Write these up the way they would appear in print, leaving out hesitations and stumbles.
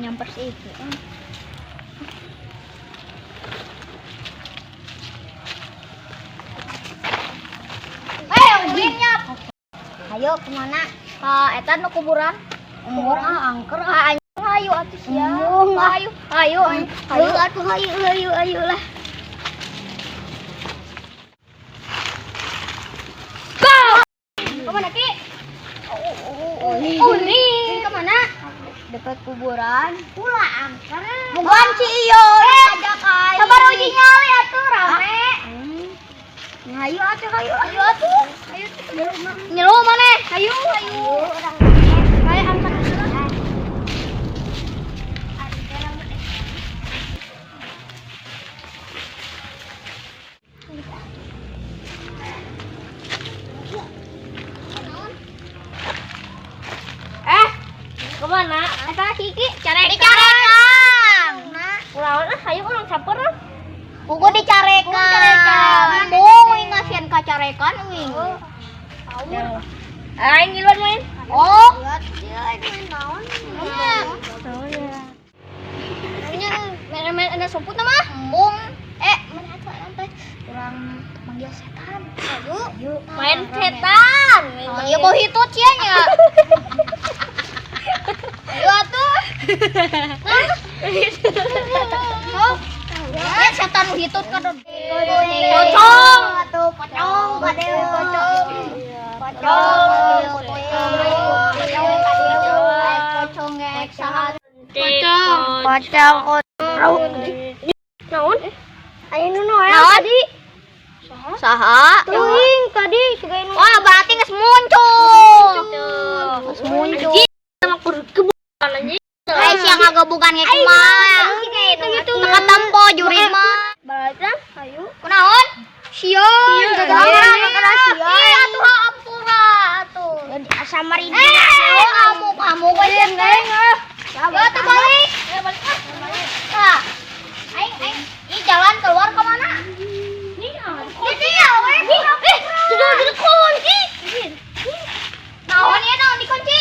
Nyamper si Iki. Eh, ulin nyap. Ayo kemana? Ka eta nu kuburan. Kuburan ah, angker ah, anjing ayo atuh sia. Ayo, ayo, ayo, ayo atuh ayo ayo ayo lah. Go! Kemana Ki? Ulin. Kemana? Dekat kuburan. Pula angker. Bukan si Iyo. Ajak aing. Sabar uji nyali atuh rame. Ayo atuh ayo ayo atuh. Ayo nyeru mana? Ayo ayo. Ayo angkat. Eh, kemana? Eta Kiki carekan. Dicarekan. Ulah ah, ayo urang campur ah. Kuku dicarekan. Oh, uing ngasihan kacarekan uing. Aing ngiluan main. Oh. Dia main naon? Nya, main-main ada sumput nama? Embung. Eh, mana atuh teh? Urang manggil setan. Ayo. Main setan. Iya, bau hitut sia nya. Ayo atuh. Ya setan nu hitut ka pocong. Atuh pocong kade pocong. Pocong, pocong ngek saha. Pocong, pocong. Naon? Aya nu noel tadi. Saha? Teuing tadi siga nu. Wah, berarti geus muncul. Geus muncul. Sama anjing. Ai sia ngagebugan ge kumaha? Teu katempo jurig mah. Balacan, ayo. Kunaon? Sieun, gagah kana sieun. Ih, atuh ampura atuh. Asa merinding. Eh, kamu kamu we teh. Ya atuh balik. Ya balik ah. Tah. Aing aing ih jalan keluar ke mana? Ini ya, we. Eh, sudah dikunci. Naon ya naon dikunci?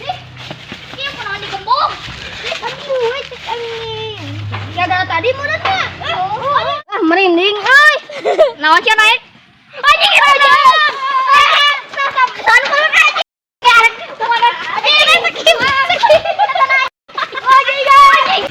Ih, ieu kunaon digembung? Ih, kan gue cek anjing. Ya dari tadi mulutnya. Ah, merinding euy. Naon sia naik? Anjing anjing. Eh, sana anjing. Anjing, sakit. Sakit. Anjing, anjing.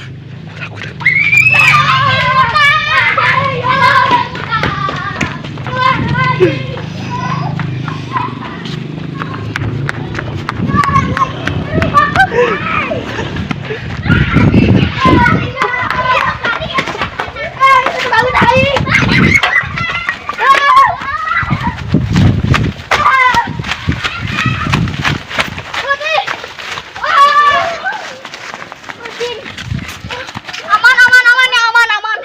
Aman, aman, aman ya, aman, aman.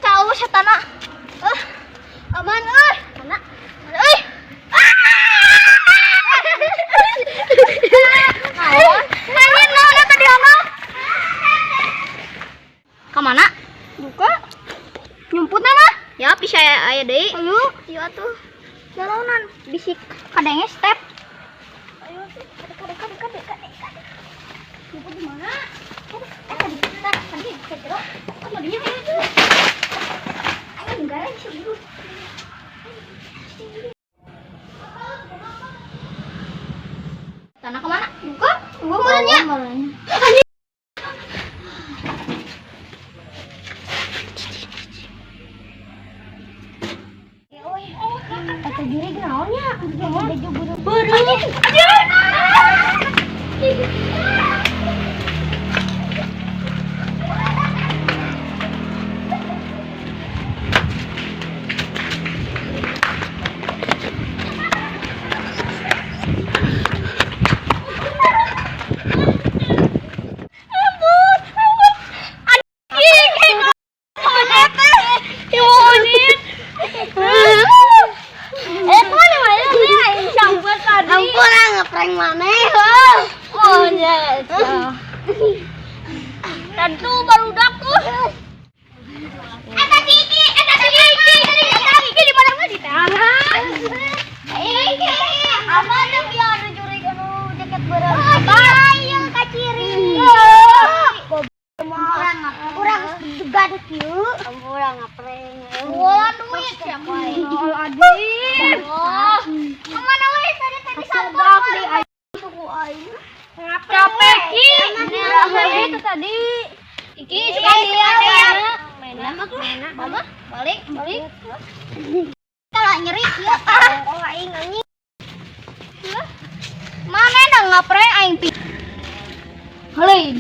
Kau setana. Eh, aman, eh. Mana? Eh. Naon? Naon, naon tadi ana? Ka mana? Buka. Nyumput nama? Ya, bisa aya deui. Ayo, ieu atuh. Jalanan bisik kadenge step. Ayo tuh, kade kade kade kade kade kade. Nyumput di mana? Eh, tadi tadi tadi kan tadinya itu. Ayo enggak lagi dulu. Tanah kemana? Buka. Gua mulanya. Eta jurig naon nya? Beureum. Ampun, ampun. Anjing, monyet teh. Monyet. Eh, mana mana aing campur tadi. Ampun ah ngeprank maneh heuh. Monyet. Tentu barudak tuh. Eta Kiki, eta Kiki, eta Kiki di mana di tanah. Kiki, apa tuh biar jurig anu jaket beureum. Apa ieu kaciri? Bola duit siapa aing? Adim. Oh. Kemana we tadi tadi sampah di suku aing. Capek, Ki. Itu tadi. Iki suka dia ya. Mana? Balik, balik. Kalau nyeri ya. Oh, aing anjing. Mana dah ngapre aing pi. Lain.